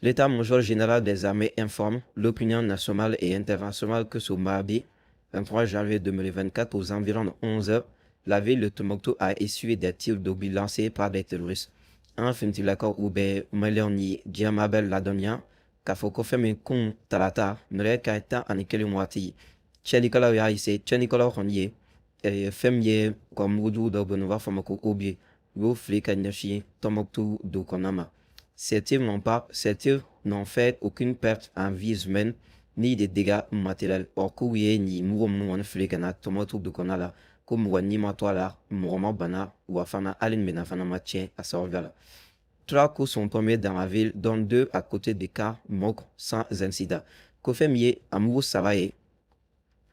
L'état-major général des armées informe l'opinion nationale et internationale que ce mardi 23 janvier 2024 aux environs de 11 heures, la ville de Tombouctou a essuyé des tirs d'obus lancés par des terroristes. An finitigilakaw u bɛ Maliyɛnw ye diɲɛ maa bɛɛ ladɔnniya k'a fɔ ko fɛn min kun tarata nɛgɛ kanɲɛ 11 waati, tiɲɛnikɛlaw y'a essayer, tiɲɛnikɛlaw kɔni ye fɛn min ye u ka mugujugu dɔw bɛ yen, u b'a fɔ a ma ko obus, u y'o fili ka ɲɛsin Tombouctou dugu kɔnɔna ma. Ces tirs n'ont pas, ces tirs n'ont fait aucune perte en vies humaines ni de dégâts matériels. Ɔ k'u ye nin mugu minnu kɔni fili ka na Tombouctou dugu kɔnɔna la, ko mɔgɔ ni ma to a la, mɔgɔ ma bana, wa fana hali minɛn fana ma tiɲɛ a sababuya la. Trois coups sont tombés dans la ville, dont deux à côté des camps Mok sans incident. Ko fɛn min ye a mugu saba ye,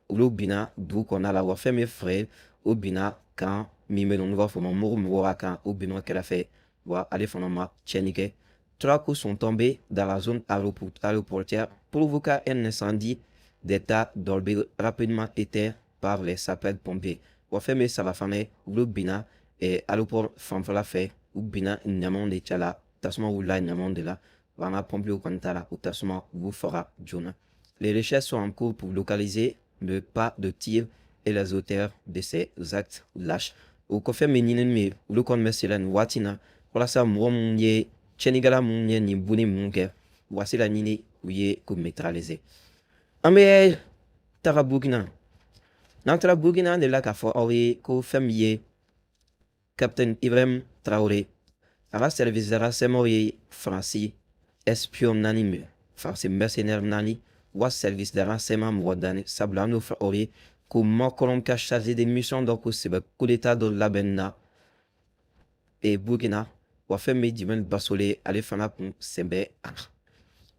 olu binna dugu kɔnɔna la, wa fɛn min ye fila ye, o binna camp min bɛ yen nɔ, n'u b'a fɔ o ma Mugu mɔgɔw ka camp, o binna o kɛrɛfɛ, wa ale fana ma tiɲɛni kɛ. Trois coups sont tombés dans la zone aéroportuaire, provoquant un incendie des tas d'ordures rapidement éteint par les sapeurs-pompiers. Wa fɛn min ye saba fana ye, olu binna aéroport fanfɛla fɛ, u binna ɲamanw de cɛla, tasuma wulila ɲamanw de la, wa an ka pompiers kɔni taara u tasuma u b'u faga joona. Les recherches sont en cours pour localiser le pas de tir et les auteurs de ces actes lâches. O kɔfɛ min ɲinini min olu kɔni bɛ sen na nin waati in na walasa mɔgɔ minnu ye tiɲɛnikɛla minnu ye nin bonni ninnu kɛ, u ka se ka ɲini u ye k'u neutraliser. An bɛ taga Burukina. N'an taara Burukina, an delila k'a fɔ aw ye ko fɛn min ye Capitaine Ibrahim Traoré, a ka service de renseignement ye Faransi espion naani minɛ, Faransi mercenaire naani, u ka service de renseignement mɔgɔ naani, sabula an y'o fɔ aw ye ko Macron ka chargé de mission dɔ ko sɛbɛ coup d'état dɔ labɛnni na Burukina, wa fɛn min Djibril Bassolé, ale fana kun sen bɛ a la.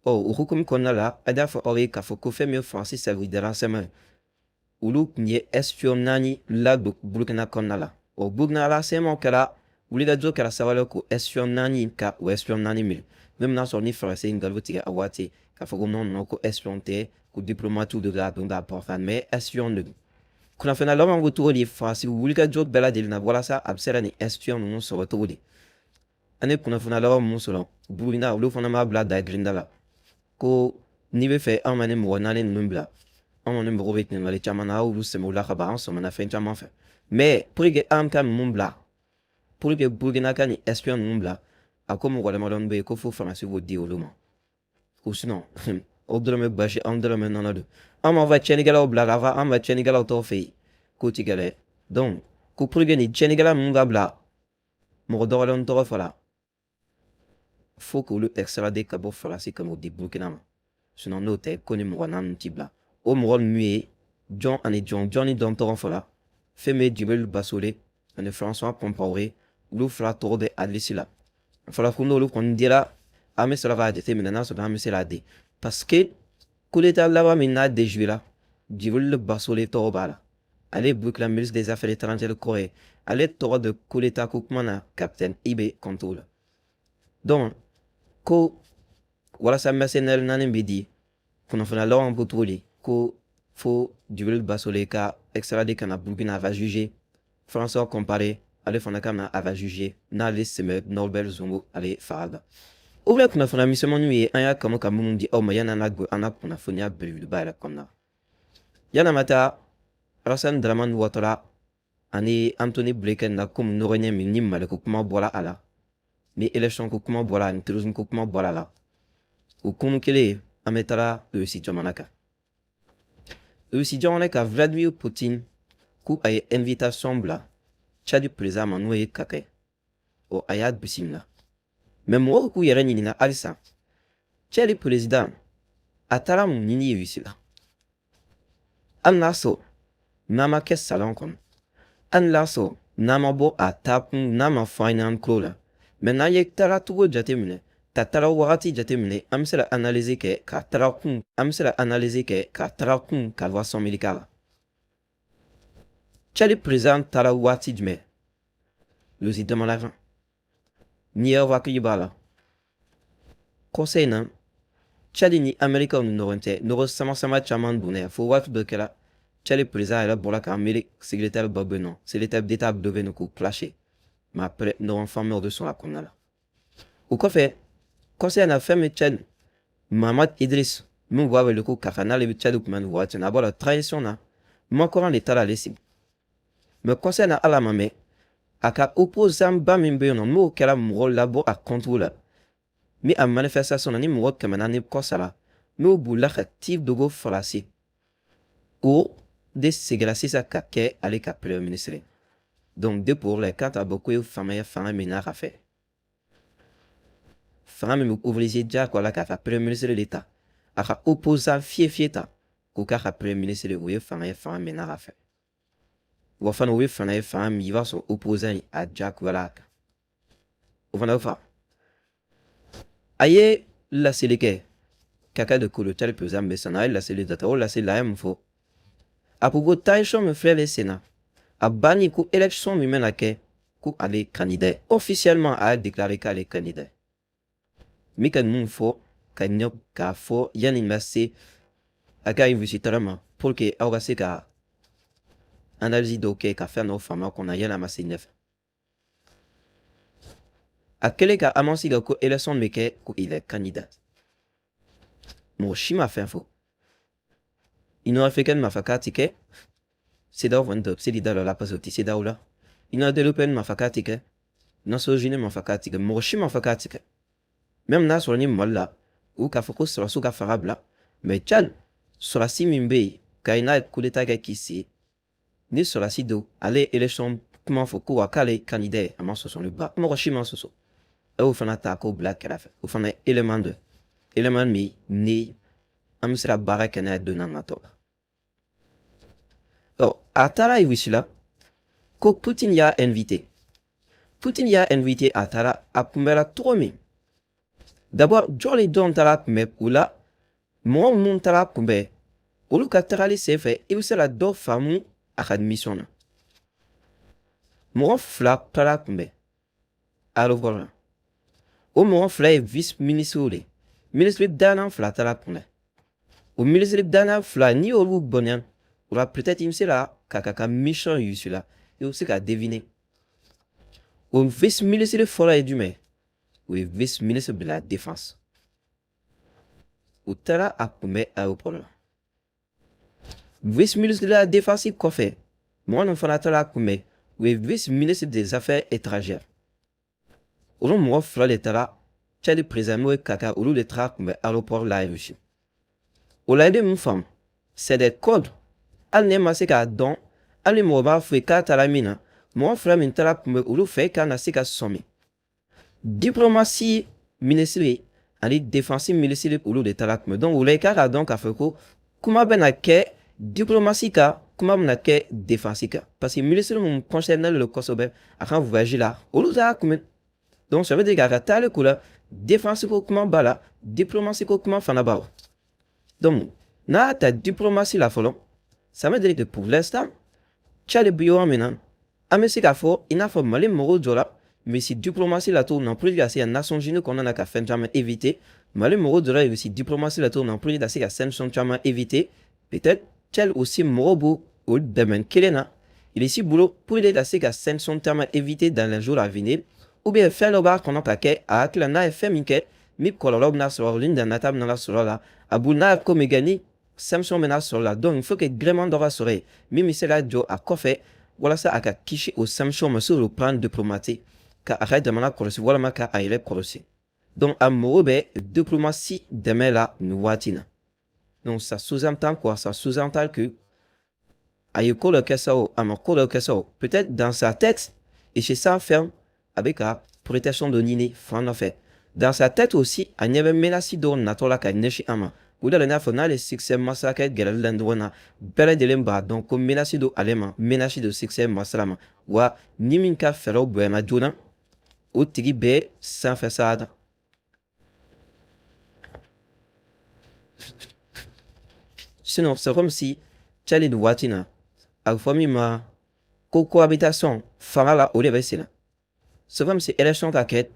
Ɔ o hukumu kɔnɔna la, a y'a fɔ aw ye k'a fɔ ko fɛn min ye Faransi service de renseignement, olu tun ye espion naani ladon Burukina kɔnɔna la. O Burukina renseignement kɛra wulikajɔ kɛra sababu ye k'o espion naani ka o espion naani minɛ. Même n'a sɔrɔ ni Faransi ye nkalon tigɛ a waati k'a fɔ ko non non, ko espion tɛ, ko diplomate de la don ka bɔ, mais espion de don. Kunnafoniya laban ko cogo di, Faransi wulikajɔ bɛɛ lajɛlen na walasa a bɛ se ka nin espion ninnu sɔrɔ cogo di? An ye kunnafoniya laban mun sɔrɔ Burukina, olu fana b'a bila da girinda la ko n'i bɛ fɛ anw ma ni mɔgɔ naani ninnu bila, anw kɔni mago bɛ ɲininkali caman na, aw y'olu sɛmɛ u la ka ban, an sɔmina fɛn caman fɛ, mais pour que an ka ninnu bila, pour que Burukina ka nin espion ninnu bila, a ko mɔgɔ damadɔni bɛ yen ko fo Faransi k'o di olu ma, ko sinon o dɔrɔn bɛ basi, anw dɔrɔn bɛ nɔnɔ don, an b'a fɔ tiɲɛnikɛlaw bila k'a fɔ an bɛ tiɲɛnikɛlaw tɔw fɛ yen k'o ti kɛ dɛ. Donc ko pour que nin tiɲɛnikɛla ninnu ka bila, mɔgɔ dɔgɔdɔni tɔgɔ fɔra, fo k'olu extrader ka bɔ Faransi ka n'o di Burukina ma, sinon n'o tɛ ko ni mɔgɔ naani ti bila. O mɔgɔ ninnu ye jɔn ani jɔn? Jɔn ni jɔn tɔgɔ fɔra? Fɛn min ye Djibril Bassolé ani François Compaoré, olu fila tɔgɔ bɛ a liste la. A fɔra ko n'olu kɔni dira, an bɛ sɔrɔ k'a jateminɛ n'a sɔrɔ an bɛ se k'a di, parce que coup d'état laban min n'a déjoué la, Djibril Bassolé tɔgɔ b'a la. Ale ye Burukina ministre des Affaires étrangères kɔrɔ ye, ale tɔgɔ de coup d'état ko kuma na capitaine IB compte la. Donc ko walasa mercenaire naani bɛ di, kunnafoniya laban ko cogo di, ko fo Djibril Bassolé ka extrader ka na Burukina, a va juger, François Compaoré ale fana ka na, a va juger, n'ale sɛmɛ Norbert Zongo ale faga la. O bɛ kunnafoniya misɛnmaninw ye an y'a kanu ka minnu di aw ma yanni an ka an ka kunnafoniya belebeleba yɛrɛ kɔnɔna. Yanni an ka taa Alassane Dramane Ouattara ani Anthony Blinken na, komi ɲɔgɔn ɲɛ min ni Maliko kuma bɔra a la, ni élection ko kuma bɔra a la, ni terrorisme ko kuma bɔra a la, o kun kelen, an bɛ taga Russie jamana kan. Russie jamana kan, Vladimir Poutine ko a ye invitation bila Tchad président ma, n'o ye Kaka, ɔ a y'a bisimila. Mais mɔgɔw k'u yɛrɛ ɲininka halisa, Tchad président a taara mun ɲini Russie la? Hali n'a sɔrɔ n'a ma kɛ salon kɔnɔ, hali n'a sɔrɔ n'a ma bɔ a taakun, n'a ma fɔ an ɲɛna tulo la, mais n'an ye tagacogo jateminɛ, ka taga wagati jateminɛ, an bɛ se ka analyse kɛ ka taga kun, an bɛ se ka analyse kɛ ka taga kun ka bɔ sɔnmilik'a la. Tchad président taara waati jumɛn Russie jamana kan? N'i y'aw hakili b'a la, kɔsa in na, Tchad ni Américains ni ɲɔgɔn cɛ, ɲɔgɔn sama sama caman donna yan, fo waati dɔ kɛra Tchad président yɛrɛ bɔra ka Amérique secrétaire dɔ bɛ yen nɔ, secrétaire d'État dɔ bɛ yen nɔ, k'o clasher, mais après ɲɔgɔn faamuyaw de sɔrɔ a kɔnɔna la. O kɔfɛ, kɔsa in na, fɛn min Tchad Mahamat Idriss, min b'a wele ko Kaka, n'ale bɛ Tchad kunbɛn nin waati in na, a bɔra transition na, Macron de taara ale sigi. Mais kɔsa in na, ala ma mɛn, a ka opposant ba min bɛ yen nɔ, n'o kɛra mɔgɔw labɔ a contre la, ni a manifestation na ni mɔgɔ 400 kɔ sara, n'o bolila ka t'i dogo Faransi, o de seginna sisan ka kɛ ale ka premier ministre. Donc depuis o la, k'a ta bɔ ko ye fanga ye, fanga min n'a ka fɛ, fanga min bɛ obligé diyagoya la k'a ka premier ministre de ta, a ka opposant fiye fiye ta k'o k'a ka premier ministre, o ye fanga ye, fanga min n'a ka fɛ. Wa fana, o ye fanga ye, fanga min i b'a sɔrɔ opposant ye a diyagoyala a kan, o fana bɛ fa. A ye laseli kɛ ka kɛ de ko Tchad président bɛ san, a ye laseli dɔ ta. O laseli la, a ye mun fɔ? A ko ko transition min filɛ nin sen na, a banni ko élection min bɛna kɛ, ko ale ye candidat ye. Officiellement, a y'a déclaré k'ale ye candidat ye. N bɛ ka mun fɔ ka ɲɛ k'a fɔ yanni n ka se a ka visiteurs ma, pour que aw ka se ka analyse dɔw kɛ ka fɛn dɔw faamu kɔnɔ yanni a ma se ɲɛfɛ. A kɛlen ka annonce kɛ ko élection bɛ kɛ, ko il est candidat, mɔgɔ si ma fɛn fɔ. Union africaine m'a fɔ k'a ti kɛ, CEDEAO kɔni tɛ se k'i da don a la parce que o tɛ CEDEAO la. Union européenne m'a fɔ k'a ti kɛ, Nations unies m'a fɔ k'a ti kɛ, mɔgɔ si m'a fɔ k'a ti kɛ. Même n'a sɔrɔ ni Mali la, u k'a fɔ ko sɔrɔsiw ka fanga bila, mais Tchad sɔrɔsi min bɛ yen ka n'a ye coup d'état kɛ k'i sigi ni sɔrɔsi don, ale ye élection kuma fɔ ko wa k'ale ye candidat ye, a ma sɔsɔli ba, mɔgɔ si ma sɔsɔ. E y'o fana ta k'o bila kɛrɛfɛ, o fana ye élément dɔ, élément min ni an bɛ se ka baara kɛ n'a ye don n'a nataw la. Ɔ, a taara Russie la ko Poutine y'a invité. Poutine y'a invité, a taara a kunbɛra cogo min? D'abord, jɔn ni jɔn taara kunbɛ o la? Mɔgɔ minnu taara kunbɛn, olu ka tagali senfɛ, i bɛ se ka dɔ faamu a ka mission na. Mɔgɔ fila taara kunbɛn aéroport la. O mɔgɔ fila ye vice ministre de ye. Ministre danna fila taara kunbɛn. O ministre danna fila, n'i y'olu bonya o la, peut-être i bɛ se ka mission Russie la, i bɛ se ka deviner. O vice ministre fɔlɔ ye jumɛn? O ye vice ministre de la défense. O taara a kunbɛn aéroport la. Vice ministre de la défense kɔfɛ, mɔgɔ min fana taara a kunbɛn, o ye vice ministre des affaires étrangères. Olu mɔgɔ fila de taara Tchad président, n'o ye Kaka, olu de taara kunbɛn aéroport la Russie. O la, i bɛ mun faamu? C'est des codes. Hali ne ma se k'a dɔn, hali ni mɔgɔ b'a fɔ k'a taara min na, mɔgɔ fila min taara kunbɛn olu fɛ, i kan na se ka sɔmi diplomatie ministre ani défense ministre, olu de taara kunbɛn. Donc o la, i kan k'a dɔn k'a fɔ ko kuma bɛna kɛ diplomatie kan, kuma bɛna kɛ défense kan, parce que ministre mun concerné le kosɛbɛ a ka voyage la, olu taara kunbɛn. Donc ça veut dire k'a ka taali ko la, défense ko kuma b'a la, diplomatie ko kuma fana b'a la. Donc n'a y'a ta diplomatie la fɔlɔ, ça veut dire que pour l'instant, Tchad bɛ yɔrɔ min na, an bɛ se k'a fɔ i n'a fɔ Mali mɔgɔw jɔra Russie diplomatie la cogo min na pour que ka se ka Nations Unies kɔnɔna na ka fɛn caman éviter. Mali mɔgɔw jɔra Russie diplomatie la cogo min na pour que ka se ka sanction caman éviter, peut-être Tchad aussi mɔgɔw b'o o dɛmɛ kelen na Russie bolo pour que ka se ka sanction caman éviter dans les jours à venir, ou bien fɛn dɔ b'a kɔnɔ ka kɛ a hakili la, n'a ye fɛn min kɛ min kɔlɔlɔ bɛna sɔrɔ, ni nata bɛna sɔrɔ la, a bolo n'a ye ko min kɛ ni sanction bɛna sɔrɔ la. Donc il faut que gréement dɔ ka sɔrɔ yen min bɛ se ka jɔ a kɔfɛ walasa a ka kisi o sanction ma sur le plan diplomatique, ka a ka jamana kɔlɔsi walima ka a yɛrɛ kɔlɔsi. Donc a mago bɛ diplomatie dɛmɛ la nin waati na. Donc ça sous-entend quoi? Ça sous-entend que a ye ko dɔ kɛ sa, o a ma ko dɔ kɛ sa, o peut-être dans sa tête et c'est ça ferme a bɛ ka protection dɔ ɲini fan dɔ fɛ. Dans sa tête aussi, a ɲɛ bɛ menace dɔw natɔ la ka ɲɛsin a ma. O de la, n'a fɔ n'ale succès masakɛ gɛrɛli la ɲɔgɔn na, bɛɛ lajɛlen b'a dɔn ko menace don ale ma, menace don succès masala ma. Wa ni min ka fɛɛrɛw bonyana joona, o tigi bɛ sanfɛ sa. Sinon, c'est comme si Tchad nin waati na, a bɛ fɔ min ma ko cohabitation fanga la, o de bɛ sen na. C'est comme si élection ka kɛ,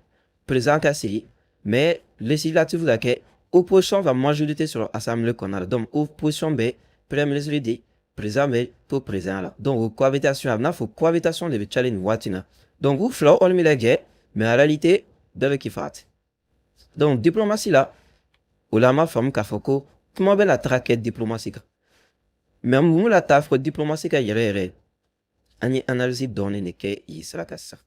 président ka sigi, mais législative ka kɛ, opposition ka majorité sɔrɔ assemblée kɔnɔna la. Donc opposition bɛ premier ministre di, président bɛ to président la. Donc o cohabitation, a bɛ n'a fɔ cohabitation de bɛ Tchad nin waati na. Donc u filaw olu bɛ lajɛ, mais en réalité bɛɛ bɛ k'i faga. Donc diplomatie la, O la, an b'a faamu k'a fɔ ko kuma bɛna taga kɛ diplomatie kan. Mais mun la taa fɔ diplomatie ka yɛrɛ yɛrɛ? An ye analyse dɔɔnin de kɛ yen sira kan sisan.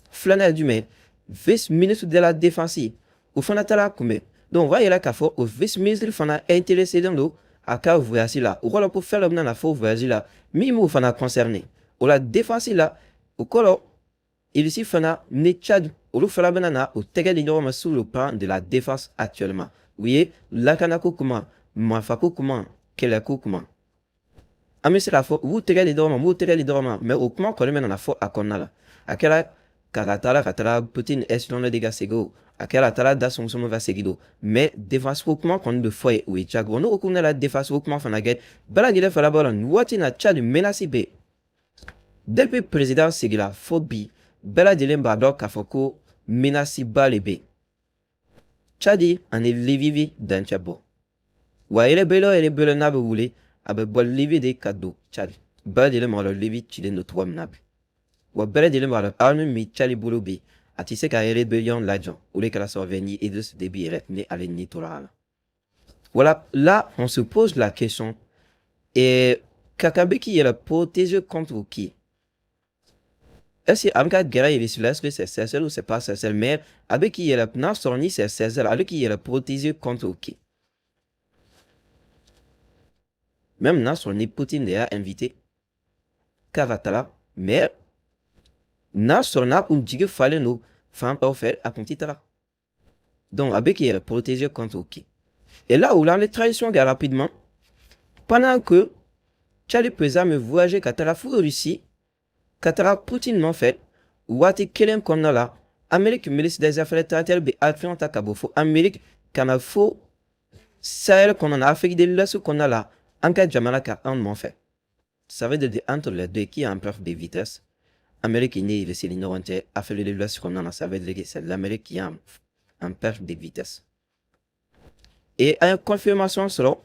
Filanan ye jumɛn? Vice ministre de la Défense, o fana taara kunbɛn. Donc o b'a yira k'a fɔ o vice ministre fana intéressé don a ka voyage la. O kɔrɔ ko fɛn dɔ bɛna na fɔ voyage la min b'o fana concerné. O la, défense la, o kɔrɔ Russie fana ni Tchad, olu fana bɛna na o tɛgɛ di ɲɔgɔn ma sur le plan de la défense actuellement. U ye lakanako kuma, marifako kuma, kɛlɛko kuma, an bɛ se k'a fɔ u b'u tɛgɛ di ɲɔgɔn ma, u b'u tɛgɛ di ɲɔgɔn ma. Mais o kuma kɔni bɛna na fɔ a kɔnɔna la. A kɛra k'a taara ka taga Poutine espionner de ka segin, o a kɛra a taara da sɔmusɔmu ka segin don, mais défense ko kuma kɔni bɛ fɔ yen, o ye diyagoya. N'o ko ne la, défense ko kuma fana kɛ, bɛɛ lajɛlen fana b'a dɔn nin waati in na, Tchad menace bɛ yen. Depuis président sigira fo bi, bɛɛ lajɛlen b'a dɔn k'a fɔ ko menace ba de bɛ yen. Tchad ani Libye dancɛ bɔ wa, rebelle o rebelle n'a bɛ wuli, a bɛ bɔ Libye de ka don Tchad. Bɛɛ lajɛlen b'a dɔn Libye cilen don cogo min na bi. Wa bɛɛ lajɛlen b'a dɔn arme min Tchad bolo bi, a tɛ se ka rébellion lajɔ. O de kɛra sababu ye ni Idriss Déby yɛrɛ ni ale ni tora a la. Voilà, là on se pose la question et Kaka bɛ k'i yɛrɛ protéger contre qui? Est-ce que a bɛ ka gɛrɛ Russie la? Est-ce que c'est sincère ou c'est pas sincère? Mais a bɛ k'i yɛrɛ, n'a sɔrɔ ni c'est sincère, a bɛ k'i yɛrɛ protéger contre qui? Même n'a sɔrɔ ni Poutine de y'a invité k'a ka taga, mais n'a sɔrɔ n'a kun jigi falen don fan dɔw fɛ, a kun ti taga. Donc a bɛ k'i yɛrɛ protéger contre qui? Et là où là, les transitions kɛ rapidement, pendant que Tchad président bɛ voyager ka taga fo Russie, ka taga Poutine nɔfɛ, waati kelen kɔnɔna la, Amérique ministre des Affaires étrangères bɛ avion ta ka bɔ fo Amérique ka na fo Sahel kɔnɔna na, Afrique de l'Ouest kɔnɔna la, an ka jamana ka an nɔfɛ. Ça veut dire, entre les deux, qui est en perte de vitesse? Amérique ni Russie ni ɲɔgɔn cɛ Afrique de l'Ouest kɔnɔna na, ça veut dire que c'est l'Amérique qui est en perte de vitesse. Et an ye confirmation sɔrɔ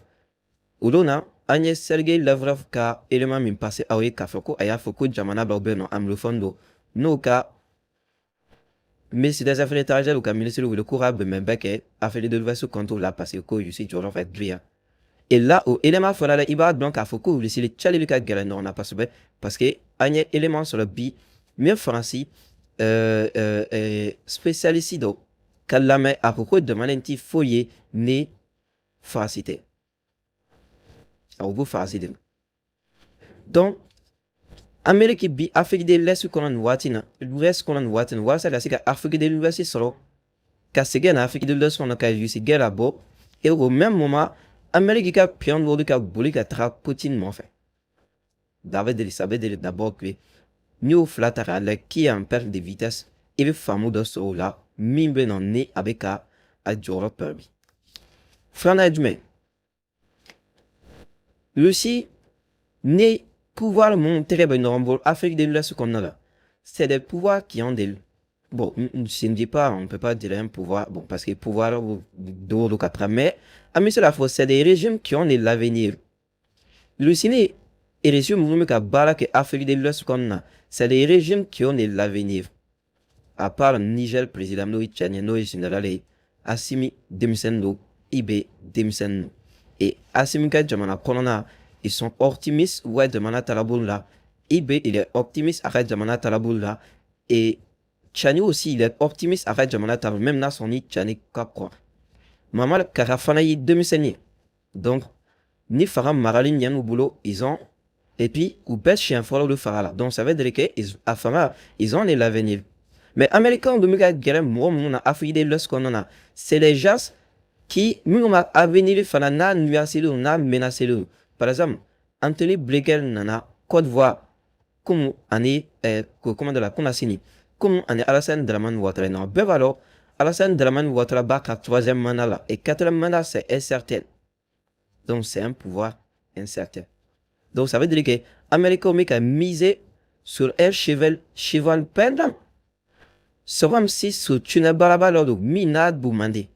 o don na, an ye Sergei Lavrov ka élément min passé aw ye k'a fɔ ko a y'a fɔ ko jamana dɔw bɛ yen nɔ, anglophone don, n'o ka ministre des Affaires étrangères u ka ministre wele ko ka bɛnbɛn kɛ Afrique de l'Ouest contre la, parce que ko Russie jɔyɔrɔ fɛ girinya. Et là, o élément fɔra la, i b'a dɔn k'a fɔ ko Russie ni Tchad bɛ ka gɛrɛ ɲɔgɔn na kosɛbɛ, parce que an ye élément sɔrɔ bi min Faransi spécialiste dɔ ka lamɛn, a ko ko jamana in ti foyi ye ni Faransi tɛ. A ko Faransi de ma. Donc Amérique bi Afrique de l'Est kɔnɔ nin waati na, l'Ouest kɔnɔ nin waati na, walasa ka se ka Afrique de l'Ouest sɔrɔ, ka segin na Afrique de l'Ouest kɔnɔ, ka Russie gɛrɛ a bɔ. Et au même moment, Amérique ka pion dɔw bɛ ka boli ka taga Poutine nɔfɛ. Ça veut dire d'abord que n'i y'o fila ta k'a lajɛ, qui est en perte de vitesse, i bɛ faamu dɔ sɔrɔ o la min bɛ nɔ ni a bɛ ka a jɔyɔrɔ perdu. Filanan ye jumɛn? Russie ni pouvoir mun tɛgɛ bɛ ɲɔgɔn bolo Afrique de l'Ouest kɔnɔna la, c'est des pouvoirs qui ont des, bon, je ne dis pas, on ne peut pas dire un pouvoir, bon, parce que pouvoir dɔw ka taga, mais an bɛ se k'a fɔ c'est des régimes qui ont de l'avenir. Russie ni régime minnu bɛ ka baara kɛ Afrique de l'Ouest kɔnɔna na, c'est des régimes qui ont de l'avenir. À part Niger président, n'o ye Tchad ye, n'o ye général ye, Assimi denmisɛnnin don, IB denmisɛnnin don. Et Assimi ka jamana kɔnɔna, ils sont optimistes u ka jamana taabolo la. IB, il est optimiste a ka jamana taabolo la. Et Tchani aussi, il est optimiste a ka jamana taabolo, même n'a sɔrɔ ni Tchani ka kɔrɔ. Mamad Kaka fana ye denmisɛnnin ye. Donc ni fanga marali ɲɛn'u bolo, ils ont, et puis u bɛɛ siɲɛ fɔlɔ de fanga la. Donc ça veut dire que a fanga, ils ont de l'avenir. Mais Américains dun bɛ ka gɛrɛ mɔgɔ minnu na Afrique de l'Ouest kɔnɔna na, c'est les gens qui minnu ma avenir fana n'a nuancé don, n'a menacé don. Par exemple, Anthony Blinken nana Côte d'Ivoire comme ani comment de la Kunasini, comme ani Alassane Dramane Ouattara. Non, bɛɛ b'a dɔn Alassane Dramane Ouattara b'a ka troisième mandat la, et quatrième mandat, c'est incertain. Donc c'est un pouvoir incertain. Donc ça veut dire que Américains bɛ ka miser sur un cheval perdant. C'est comme si so tunnel baraba dɔ don min n'a bon man di.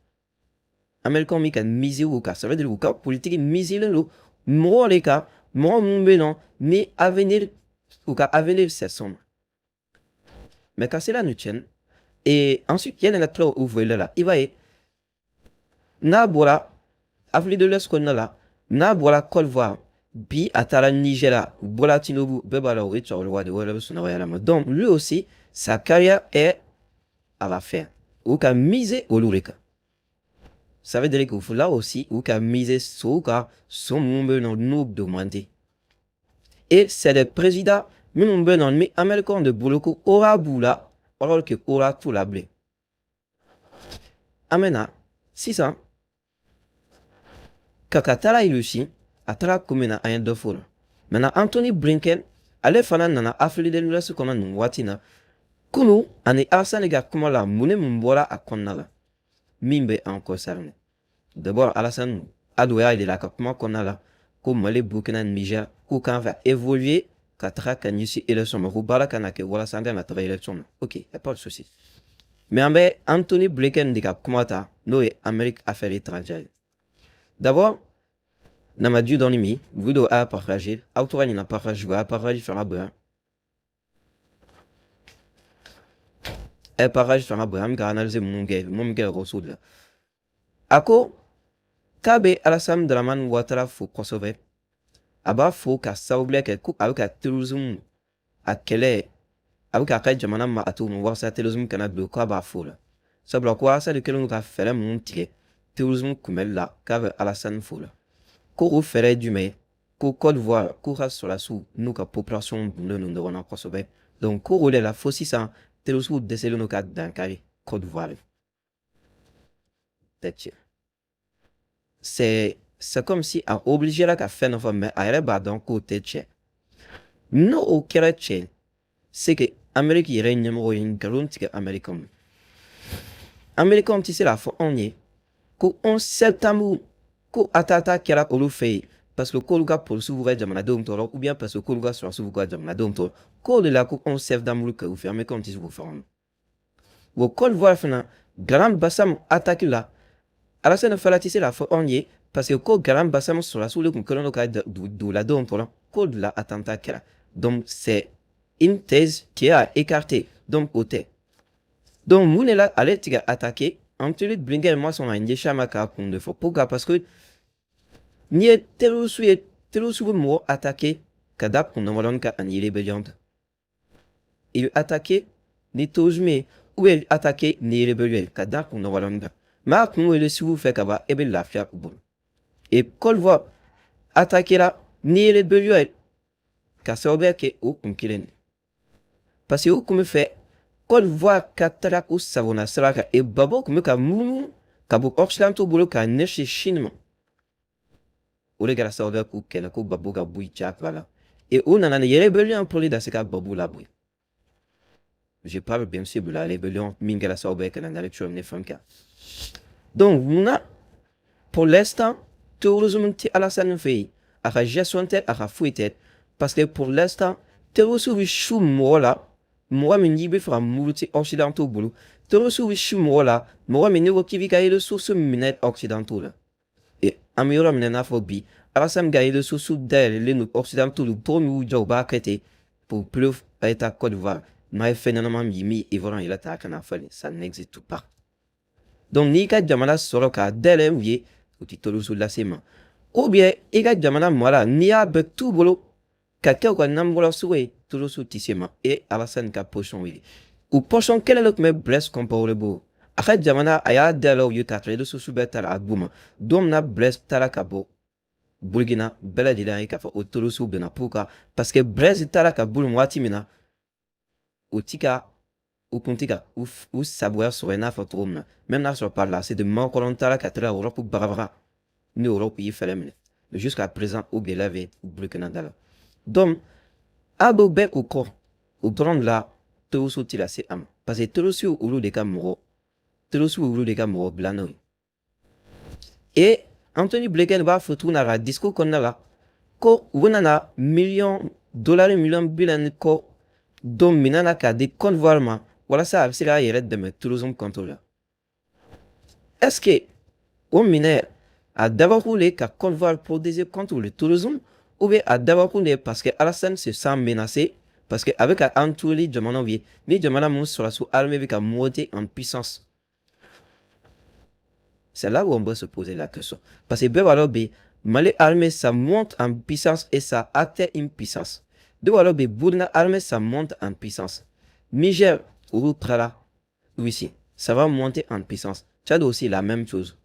Américains bɛ ka miser o kan. Ça veut dire u ka politique miselen don mɔgɔw de kan, mɔgɔ minnu bɛ yen nɔ ni avenir, u ka avenir, c'est sombre. Mais qu'à cela ne tienne, et ensuite yanni ka tila o voyelle la, i b'a ye N'a bɔra Afrique de l'Ouest kɔnɔna la, n'a bɔra Côte d'Ivoire, bi a taara Nigeria. Bola Tinubu, bɛɛ b'a dɔn, o ye cɛkɔrɔba de ye, o yɛrɛ bɛ sunɔgɔ yɛrɛ ma. Donc lui aussi, sa carrière est à la fin. U ka miser olu de kan, ça veut dire que là aussi u ka miser sow kan, so minnu bɛ yen nɔ n'u don man di. Et c'est des présidents minnu bɛ yen nɔ ni Américains de bolo ko aura b'u la, alors que aura t'u la bilen. An bɛ na sisan ka taara Russie, a taara kun min na, an ye dɔ fɔ o la. Maintenant, Anthony Blinken, ale fana nana Afrique de l'Ouest kɔnɔ nin waati in na. Kunu ani Alassane ka kuma la, mun ni mun bɔra a kɔnɔna la min bɛ an concerné? D'abord, Alassane Ado y'a yira a ka kuma kɔnɔna la ko Mali, Burkina, Niger, k'u kan ka évoluer ka taga ka ɲɛsin élection ma, ko baara kan ka kɛ walasa an ka na taga élection na. Ok, y a pas de souci. Mais an bɛ Anthony Blinken de ka kuma ta, n'o ye Amérique affaires étrangères. D'abord, Namadu dɔɔni min vidéo a partager, aw tɔgɔ ɲina partage, a partage fanga bonya, ɛ partage fanga bonya. An bɛ ka analyse minnu kɛ, mun bɛ kɛ ekɔliso de la. A ko k'a bɛ Alassane Dramane Ouattara fo kosɛbɛ. A b'a fo ka sababuya kɛ ko a bɛ ka terrorisme a kɛlɛ, a bɛ k'a ka jamana ma a cogo min walasa terrorisme kana don, k'a b'a fo la. Sabula ko Alassane kɛlen don ka fɛɛrɛ minnu tigɛ terrorisme kunbɛli la, k'a bɛ Alassane fo la. Ko o fɛɛrɛ ye jumɛn ye? Ko Côte d'Ivoire, k'u ka sɔrɔdasiw n'u ka population donnen don ɲɔgɔn na kosɛbɛ. Donc ko o de la fo sisan terroristes dɛsɛlen don ka dankari Côte d'Ivoire. Tɛ tiɲɛ, c'est comme si a obligé ka fɛn dɔ fɔ, mais a yɛrɛ b'a dɔn k'o tɛ tiɲɛ. N'o o kɛra tiɲɛ, c'est que Amérique yɛrɛ ɲɛmɔgɔ ye nkalon tigɛ Américains. Américains tɛ se k'a fɔ anw ye ko 11 septembre ko attentat kɛra olu fɛ yen parce que k'olu ka polisiw b'u ka jamanadenw tɔɔrɔ, ou bien parce que k'olu ka sɔrɔdasiw b'u ka jamanadenw tɔɔrɔ, k'o de la ko 11 septembre kɛ u fɛ. Américains tɛ se k'o fɔ. O Côte d'Ivoire fana, Grand Bassam attaque la, Alassane fana tɛ se k'a fɔ anw ye parce que ko Grand Bassam sɔrɔdasiw de tun kɛlen don ka duguladenw tɔɔrɔ, k'o de la attentat kɛra. Donc c'est une thèse qui est à écarter. Donc o tɛ. Donc mun de la ale tɛ ka attaquer? Anthony Blinken ma sɔn ka ɲɛsin a ma k'a kun de fɔ. Pourquoi? Parce que n'i ye terroriste ye, terroriste bɛ mɔgɔ attaquer ka da kun damadɔni kan ani rébellion ta. I bɛ attaquer ni terrorisme ye ou bien attaquer ni rébellion ye ka da kun damadɔni kan. Mais a kun wele sugu fɛ ka ban, e bɛ lafiya u bolo. Et Côte d'Ivoire attaquera ni rébellion ye ka sababuya kɛ o kun kelen de. Parce que u kun bɛ fɛ Côte d'Ivoire ka taga u sagona sira kan, et Gbagbo kun bɛ ka munumunu ka bɔ Occidentaux bolo k'a ɲɛsin Chine ma. O de kɛra sababu ye k'u kɛlɛ ko Gbagbo ka bɔ diyagoya la. Et u nana ni rébellion pour ka se ka Gbagbo labɔ yen. Je parle bien sûr de la rébellion min kɛra sababu ye ka na ni fɛn kɛ. Donc munna pour l'instant terrorisme tɛ Alassane fɛ yen, a ka gestion tɛ, a ka foyi tɛ? Parce que pour l'instant terrorisme bɛ su mɔgɔ la, mɔgɔ min n'i bɛ fɛ ka muruti Occidentaux bolo. Terrorisme bɛ su mɔgɔ la, mɔgɔ min n'i ko k'i b'i ka ressources minɛ Occidentaux la. Et an bɛ yɔrɔ min na i n'a fɔ bi, Alassane ka ressources dayɛlɛlen don Occidentaux la, cogo min y'u diya u b'a kɛ ten. Pour preuve, a ye taa Côte d'Ivoire, n'a ye fɛn ɲɛnama min min Ivoirien yɛrɛ ta ka na falen, ça n'existe pas. Donc n'i ka jamana sɔrɔ k'a dayɛlɛ u ye, u ti terrorisme lase ma. Ou bien i ka jamana mara, n'i y'a bɛɛ t'u bolo ka kɛ u ka nanbɔla sugu ye, terrorisme tɛ se ma. Et Alassane ka position ye o position kelen de tun bɛ Blaise Compaoré bolo. A ka jamana, a y'a dayɛlɛ u ye k'a sɔrɔ ressources bɛɛ taara a d'u ma. Don min na Blaise taara ka bɔ Burkina, bɛɛ lajɛlen ye k'a fɔ o terroristes bɛnna. Pourquoi? Parce que Blaise taara ka bɔ waati min na, o ti ka u kun ti ka u sagoya sɔrɔ i n'a fɔ cogo min na. Même n'a sɔrɔ par là c'est de Macron taara ka taga Europe bagabaga ni Europe y'i fɛɛrɛ minɛ. Mais jusqu'à présent o gɛlɛya bɛ Burkina da la. Donc a b'o bɛɛ o kɔ, o dɔrɔn de la terroristes ti lase a ma, parce que terroristes olu de ka mɔgɔ, terroristes olu de ka mɔgɔ dilannaw ye. Et Anthony Blinken b'a fɔ tuguni a ka discours kɔnɔna la ko u bɛna na miliyɔn dolari miliyɔn 40 kɔ don minɛn na k'a di Côte d'Ivoire ma walasa a bɛ se k'a yɛrɛ dɛmɛ terrorisme contre la. Est-ce que o minɛ a dabɔkun de ka Côte d'Ivoire protéger contre le terrorisme, ou bien a dabɔkun de parce que Alassane se sent menacé, parce que a bɛ ka entourer jamanaw ye ni jamana mun sɔrɔdasiw armée bɛ ka monter en puissance? C'est là où on doit se poser la question. Parce que bɛɛ b'a dɔn bi, Mali armée, ça monte en puissance et ça atteint une puissance. Dɔw b'a dɔn bi, Burkina armée, ça monte en puissance. Niger, olu taara Russie, ça va monter en puissance. Tchad aussi, la même chose.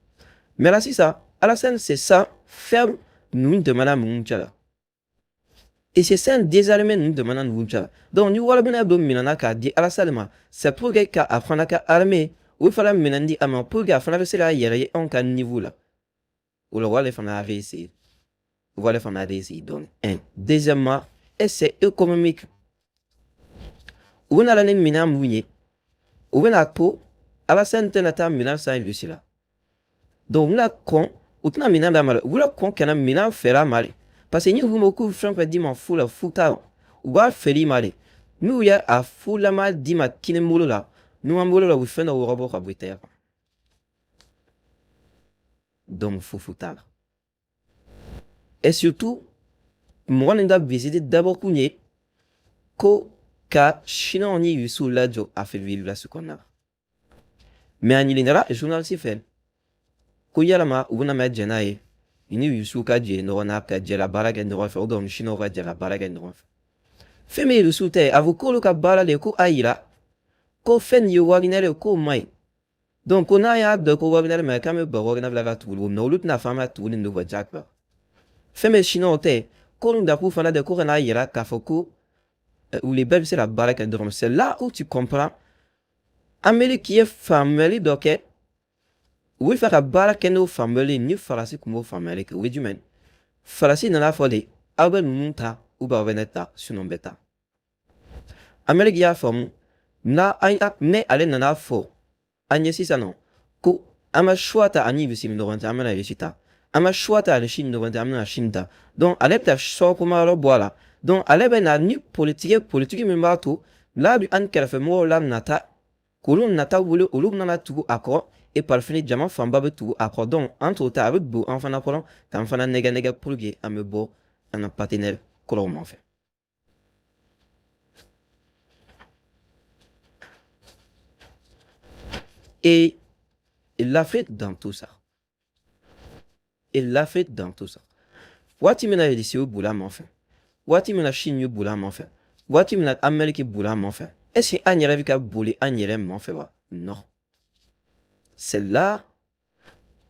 Mais là, c'est ça. Alassane, c'est ça, ferme ninnu jamana ninnu cɛ la. Et c'est ça désarmer ninnu jamana ninnu cɛ la. Donc ni wari bɛna don minɛn k'a di Alassane ma, c'est pour que ka a fana ka armée o fana minɛn di a ma pour que a fana bɛ se k'a yɛrɛ ye anw ka niveau la. O la wale fana a réussi. Wale fana a réussi. Donc, un. Deuxièmement, et c'est économique. U bɛna ni minɛn mun ye, u bɛna to Alassane tɛna taa minɛn san Russie la. Donc u bɛna kɔn, u tɛna minɛn d'a ma dɛ, u bɛna kɔn ka na minɛn feere a ma de. Parce que ni u ko k'u fɛn fɛn d'i ma fu la, fu t'a la. U b'a feere i ma de. N'u y'a a fulama d'i ma kini bolo la, numan bolo la, u bɛ fɛn dɔ wɔrɔbɔ ka bɔ i tɛgɛ kan. Donc fu t'a la. Et surtout, mɔgɔ nin ka visite dabɔkun ye ko ka Chinois ni Russiw lajɔ Afrique de kɔnɔna la. Mais a ɲininkara journaliste fɛ ko yalama u bɛna mɛn jɛn n'a ye ni Russiw ka jɛ ɲɔgɔn na ka jɛ ka baara kɛ ɲɔgɔn fɛ, ou bien Chinois ka jɛ ka baara kɛ ɲɔgɔn fɛ. Fɛn min ye Russiw ta ye, a fɔ k'olu ka baara de ko a yira ko fɛn nin ye Wagner ye, k'o man ɲi. Donc ko n'a y'a dɔn ko Wagner ma ɲi, k'an bɛ ban Wagner la ka tugu, mais olu tɛna fɔ an bɛ tugu nin de kɔ diyagoya. Fɛn min ye Chinois ta ye, k'olu dakun fana de ko ka n'a yira k'a fɔ ko u bɛɛ bɛ se ka baara kɛ dɔrɔn. C'est là où tu comprends Amérique ye faamuyali dɔ kɛ, u bɛ fɛ ka baara kɛ n'o faamuyali ni Faransi tun b'o faamuyali kɛ, o ye jumɛn? Faransi nana fɔ de aw bɛ ninnu ta ou bien aw bɛ ne ta, sinon n bɛ taa. Amérique y'a faamu n'a an ne ale nana fɔ an ye sisan nɔ ko an ma choix ta ani Russie ni ɲɔgɔn cɛ, an bɛna Russie ta. An ma choix ta ani Chine ni ɲɔgɔn cɛ, an bɛna Chine ta. Donc ale bɛ taa choix kuma yɔrɔ bɔ a la. Donc ale bɛ na ni politique ye, politique min b'a to n'a bɛ an kɛrɛfɛmɔgɔw la nata, k'olu nata wuli, olu bɛna tugu a kɔ et par fini jama fanba bɛ tugu a kɔ. Donc an t'o ta, a bɛ don an fana kɔnɔ k'an fana nɛgɛ nɛgɛ pour que an bɛ bɔ an ka partenaire kɔrɔw nɔfɛ. Et l'Afrique dans tout ça. Et l'Afrique dans tout ça. Waati min na Russie y'u boli a nɔfɛ, waati min na Chine y'u boli a nɔfɛ, waati min na Amérique boli a nɔfɛ, est-ce que an yɛrɛ bɛ ka boli an yɛrɛ nɔfɛ wa? Non. C'est là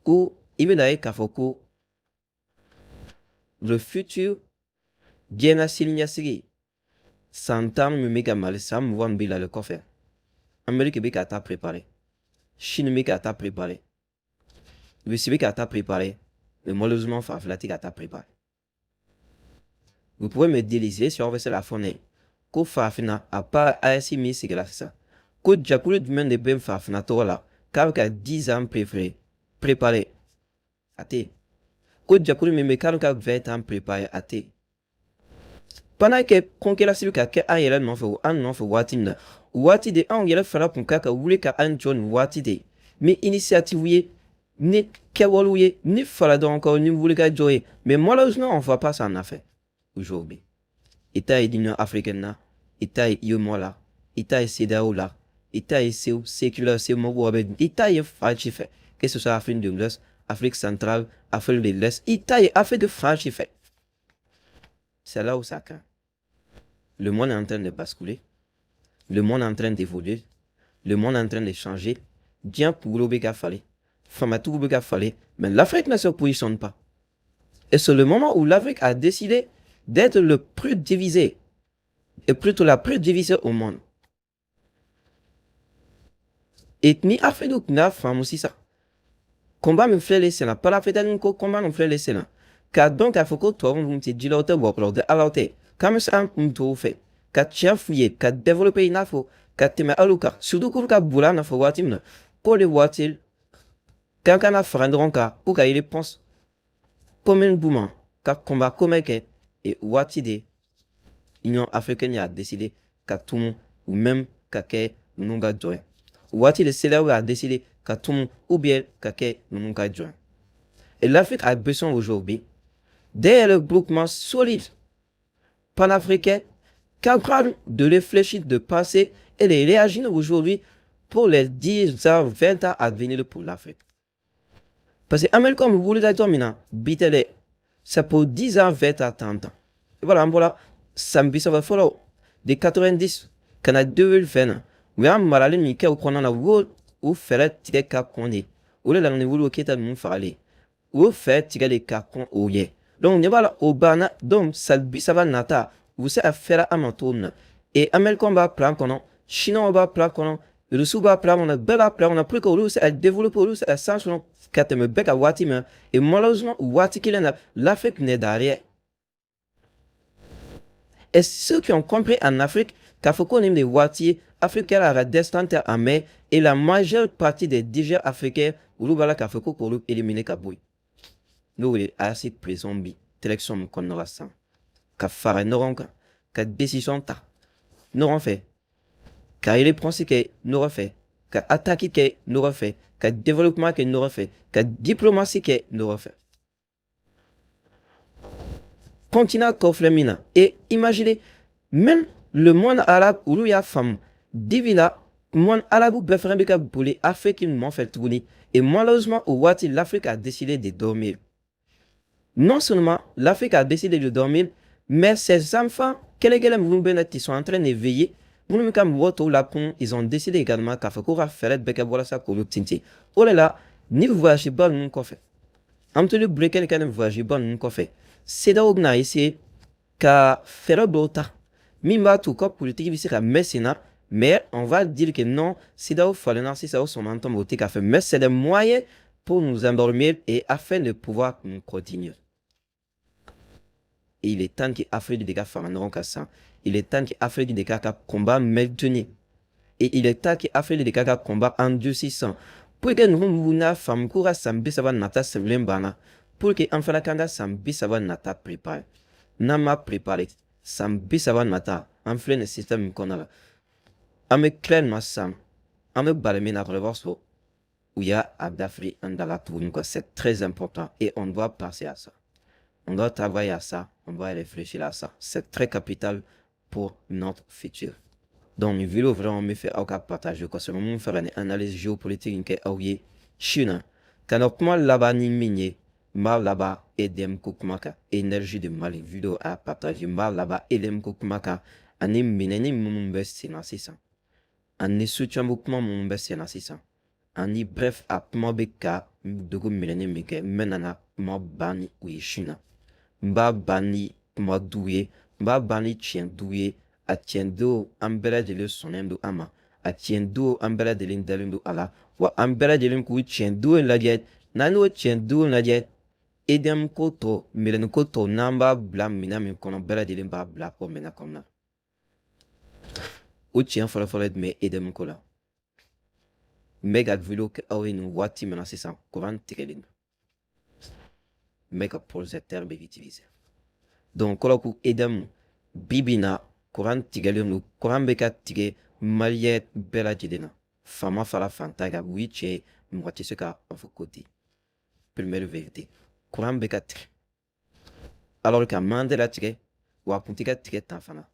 où i bɛna ye k'a fɔ ko le futur diɲɛ sini ɲɛsigi san 10 min bɛ ka Mali, san 20 min bɛ ale kɔfɛ, Amérique bɛ ka taa préparer, Chine bɛ ka taa préparer, Russie bɛ ka taa préparer, mais malheureusement farafinna tɛ ka taa préparer. Vous pouvez me dire si on veut se la fɔ ko farafinna, à part AES min sigira sisan, ko jɛkulu jumɛn de bɛ farafinna tɔgɔ la k'a bɛ ka 10 ans préféré préparer? A tɛ yen. Ko jɛkulu min bɛ k'a bɛ ka 20 ans préparer, a tɛ yen. Pendant que concurrence bɛ ka kɛ an yɛrɛ nɔfɛ, an nɔfɛ waati min na, waati de anw yɛrɛ fana kun kan ka wuli ka an jɔ nin waati de ni initiative ye, ni kɛwalew ye, ni fara dɔrɔn kɔ ni wulikajɔ ye. Mais malheureusement, on voit pas ça en affaire aujourd'hui. I t'a ye Union africaine na, i t'a ye UEMOA la, i t'a ye CEDEAO la, i t'a ye séculaire CEMAC bɛ, i t'a ye fan si fɛ, que ce soit Afrique de l'Ouest, Afrique centrale, Afrique de l'Est, i t'a ye Afrique fan si fɛ. C'est là où ça craint. Le monde est en train de basculer, le monde est en train d'évoluer, le monde est en train de changer. Diɲɛ kunkolo bɛ ka falen, famatigiw bɛ ka falen, mais l'Afrique ne se positionne pas. Et c'est le moment où l'Afrique a décidé d'être le plus divisé, et plutôt la plus divisée au monde. Et ni Afrique tun y'a faamu sisan, combat min filɛ nin sen na, panafricanisme ko combat min filɛ nin sen na, k'a dɔn k'a fɔ ko tubabu ninnu tɛ jinɛw tɛ, wɔkulɔw tɛ, alaw tɛ, k'an bɛ se an kun t'o fɛ ka tiɲɛ f'u ye, ka développer i n'a fɔ ka tɛmɛ hali kan, surtout k'olu ka boli an nɔfɛ waati min na, k'o de waati k'an kana fara ɲɔgɔn kan ko ka réponse commune d'u ma, ka combat commun kɛ. Et waati de Union africaine y'a décidé ka tunu ou même ka kɛ ninnu ka jɔn ye. Waati de CEDEAO y'a décidé ka tunu ou bien ka kɛ ninnu ka jɔn ye. Et l'Afrique a besoin aujourd'hui d'un regroupement solide panafricain capable de réfléchir, de penser et de réagir aujourd'hui pour les 10 ans, 20 ans à venir pour l'Afrique. Parce que Américains bɛ wulila jɔ min na bi tɛ dɛ, c'est pour 10 ans, 20 ans, 30 ans. I b'a dɔn, an bɔra san 30 fɔlɔ de 90 ka na 2020 na, u y'an marali min kɛ o kɔnɔna na, u y'o o fɛɛrɛ tigɛ ka kɔn de. O de la ni Modibo Keyita ninnu fagalen, u y'o fɛɛrɛ tigɛ de ka kɔn o ɲɛ. Donc ɲɛ b'a la, o banna. Donc san 30 nata, u bɛ se ka fɛrɛ an ma cogo min na. Et Américains b'a plan kɔnɔ, Chinois b'a plan kɔnɔ, Russiw b'a plan kɔnɔ, bɛɛ b'a plan kɔnɔ pour que olu bɛ se ka développer, olu bɛ se ka san sɔrɔ ka tɛmɛ bɛɛ kan waati min na. Et malheureusement, waati kelen na, l'Afrique n'est derrière. Et ceux qui ont compris en Afrique k'a fɔ ko nin de waati ye, Afrique kɛra a ka destin tɛ en main, et la majeure partie des dirigeants africains, olu b'a la k'a fɔ ko k'olu éliminer ka bɔ yen, n'o ye AES président bi élection min kɔnɔna la sisan, ka fara ɲɔgɔn kan, ka décision ta ɲɔgɔn fɛ, ka réponse kɛ ɲɔgɔn fɛ, ka attaque kɛ ɲɔgɔn fɛ, ka développement kɛ ɲɔgɔn fɛ, ka diplomatie kɛ ɲɔgɔn fɛ. Continent tɔ filɛ min na. Et imaginez, même le monde arabe, olu y'a faamu. Dibi la, monde arabe bɛɛ fana bɛ ka boli Afrique nɔfɛ tuguni. Et malheureusement, au waati, l'Afrique a décidé de dormir. Non seulement l'Afrique a décidé de dormir, mais ses enfants kelen kelen minnu bɛ na, qui sont en train de veiller, minnu bɛ ka mɔgɔ tɔw lakun, ils ont décidé également k'a fɔ ko ka fɛɛrɛ bɛɛ kɛ walasa k'olu tintin. O de la, ni voyage ba ninnu kɔfɛ, Anthony Blinken ka nin voyage ba ninnu kɔfɛ, CEDEAO bɛna essayer ka fɛɛrɛ dɔw ta min b'a to u ka politique bɛ se ka mɛn sen na. Mais on va dire que non, CEDEAO falenna sisan, o sɔn t'o tɛ ka fɛ, mais c'est des moyens pour nous endormir et afin de pouvoir nous continuer. Et il est temps que Afrique de ka fara ɲɔgɔn kan sisan. Il est temps que Afrique de ka ka combat maintenir. Et il est temps que Afrique de ka ka combat endurcissant pour que ninnu n'a faamu k'u ka san 30 nata sɛbɛnlen banna, pour que an fana k'an ka san 30 nata préparer. N'an ma préparer san 30 nata, an filɛ nin système min kɔnɔna la, an bɛ tila nin ma sisan, an bɛ bali min na kɔrɔ, i b'a sɔrɔ u y'a a dafiri an da la tuguni quoi. C'est très important et on doit passer à ça, on doit travailler à ça, on doit réfléchir à ça. C'est très capital pour notre futur. Donc nin vidéo vraiment n bɛ fɛ aw ka partager kosɛbɛ. Mun fɛ ka nin analyse géopolitique in kɛ aw ye su na, ka na kuma laban ni min ye, n b'a laban EDM ko kuma kan, Énergie de Mali. Vidéo a partager. N b'a laban EDM ko kuma kan ani minɛni minnu bɛ sen na sisan, ani soutien ko kuma minnu bɛ sen na sisan, ani bref, a kuma bɛ ka dogo minɛni min kɛ. N bɛ nana kuma ban ni o ye su na. N b'a ban ni kuma du ye, n b'a ban ni tiɲɛ du ye. A tiɲɛ don, an bɛɛ lajɛlen sɔnnen don a ma. A tiɲɛ don, an bɛɛ lajɛlen dalen don a la. Wa an bɛɛ lajɛlen k'u tiɲɛ don lajɛ. N'an y'o tiɲɛ don lajɛ, EDM ko tɔ, minɛni ko tɔ, n'an b'a bila minɛn min kɔnɔ, bɛɛ lajɛlen b'a bila o minɛn kɔnɔna. O tiɲɛ fɔlɔfɔlɔ ye jumɛn ye EDM ko la? N bɛ ka vidéo kɛ aw ye nin waati min na sisan, courant tigɛlen don, n bɛ ka projecteur bɛ utiliser. Donc kɔrɔ ko EDM bi bi in na, courant tigɛlen don. Courant bɛ ka tigɛ malien bɛɛ lajɛlen na, faama fara fantan kan. O ye tiɲɛ ye, mɔgɔ tɛ se ka a fɔ ko ten. Première vérité, courant bɛ ka tigɛ alors que a man tɛ ka tigɛ, wa a kun tɛ ka tigɛ tan fana.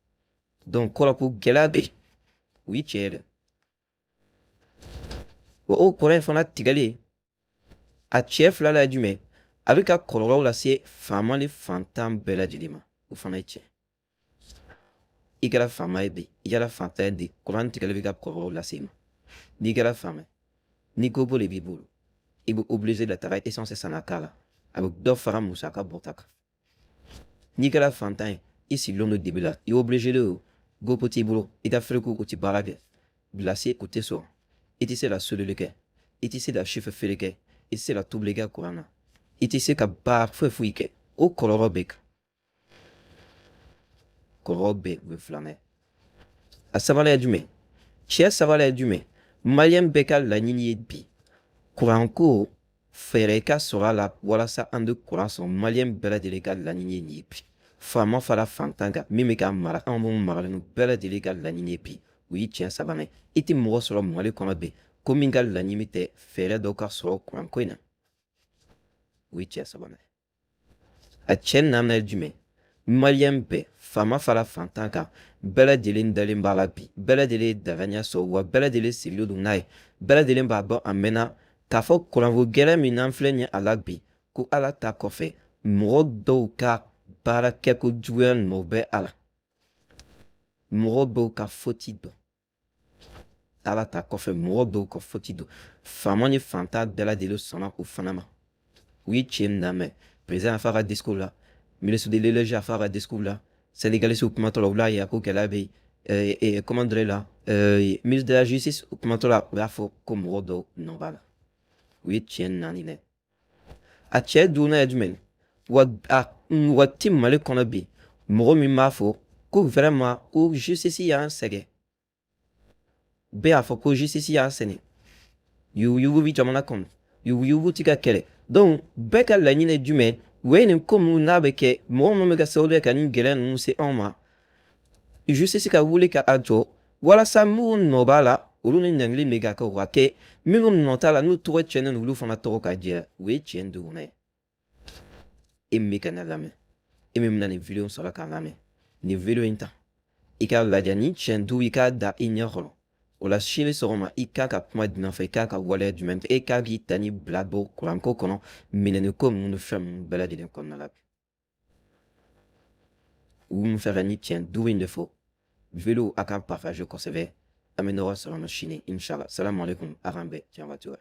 Donc kɔrɔ ko gɛlɛya bɛ yen, o ye tiɲɛ ye dɛ. Wa o courant in fana tigɛlen, a tiɲɛ filanan ye jumɛn? A bɛ ka kɔlɔlɔw lase faama ni fantan bɛɛ lajɛlen ma. O fana ye tiɲɛ. I kɛra faama ye bi, i kɛra fantan ye bi, courant tigɛli bɛ ka kɔlɔlɔw lase i ma. N'i kɛra faama ye, ni gobo de b'i bolo, i bɛ obligé de taga essence san ka k'a la, a bɛ dɔ fara musaka bɔta kan. N'i kɛra fantan ye, i sigilen don dibi la, i obligé de, gobo t'i bolo, i ka frigo o tɛ baara kɛ, glace o tɛ sɔrɔ, i tɛ se ka solili kɛ, i tɛ se ka sufɛ feere kɛ, i tɛ se ka tobili kɛ kuran na, i tɛ se ka baara foyi foyi kɛ. O kɔlɔlɔ bɛ kan, kɔlɔlɔ bɛ o ye filanan ye. A sabanan ye jumɛn? Cɛ sabanan ye jumɛn? Malien bɛɛ ka laɲini ye bi kuranko fɛɛrɛ ka sɔrɔ a la walasa an bɛ kuran sɔrɔ. Malien bɛɛ lajɛlen ka laɲini ye nin ye bi, faama fara fantan kan, min bɛ ka mara, anw minnu maralen don, bɛɛ lajɛlen ka laɲini ye bi. O ye tiɲɛ sabanan ye. I tɛ mɔgɔ sɔrɔ Mali kɔnɔ bi ko min ka laɲini tɛ fɛɛrɛ dɔ ka sɔrɔ kuranko in na. O ye tiɲɛ sabanan ye. A cɛ naaninan ye jumɛn? Malien bɛɛ, faama fara fantan kan, bɛɛ lajɛlen dalen b'a la bi, bɛɛ lajɛlen ye danganiya sɔrɔ, wa bɛɛ lajɛlen sigilen don n'a ye, bɛɛ lajɛlen b'a dɔn a mɛnna. K'a fɔ kuranko gɛlɛn min n'an filɛ nin ye a la bi, ko Ala ta kɔfɛ, mɔgɔ dɔw ka baara kɛko juguya nɔ bɛ a la, mɔgɔ dɔw ka faute don. Ala ta kɔfɛ, mɔgɔ dɔw ka faute don. Faama ni fantan bɛɛ lajɛlen sɔnna o fana ma. U ye tiɲɛ lamɛn. Président a fɔ a ka discours la, ministre de l'Énergie a fɔ a ka discours la, syndicaliste kumatɔ la, u y'a yira ko gɛlɛya bɛ yen. Comment dirais la, ministre de la Justice kumatɔ la, u y'a fɔ ko mɔgɔ dɔw nɔ b'a la. U ye tiɲɛ naani dɛ. A cɛ duurunan ye jumɛn? Wa a mɔgɔ ti Mali kɔnɔ bi, mɔgɔ min b'a fɔ ko vraiment ko justice y'an sɛgɛn. Bɛɛ y'a fɔ ko justice y'an sɛgɛn, yuruguyurugu bi jamana kɔnɔ, yuruguyurugu ti ka kɛlɛ. Donc bɛɛ ka laɲini ye jumɛn? O ye nin ko minnu n'a bɛ kɛ, mɔgɔ minnu bɛ kɛ sababu ye ka nin gɛlɛya ninnu se anw ma, justice ka wuli ka a jɔ, walasa minnu nɔ b'a la, olu ni ɲangili bɛ ka kɛ, o ka kɛ. Minnu nɔ t'a la, n'u tɔgɔ tiɲɛnen don, olu fana tɔgɔ ka jɛ. O ye tiɲɛ duurunan ye. E min bɛ ka ne lamɛn, e min bɛna nin vidéo sɔrɔ k'a lamɛn, nin vidéo in ta, i k'a lajɛ nin tiɲɛ duuru, i k'a da i ɲɛ kɔrɔ. O la sini sɔgɔma, i k'a ka kuma jumɛn fɔ, i k'a ka waleya jumɛn kɛ, e k'a k'i ta ni bila bɔ kuranko kɔnɔ, minɛni ko ninnu ni fɛn ninnu bɛɛ lajɛlen kɔnɔna la. U mun fɛ ka ni tiɲɛ duuru in de fɔ. Vidéo, a k'a partager kosɛbɛ. An bɛ ɲɔgɔn sɔrɔ sini, inshallah. Salamu alaikum, a k'an bɛn diɲɛ waati wɛrɛ.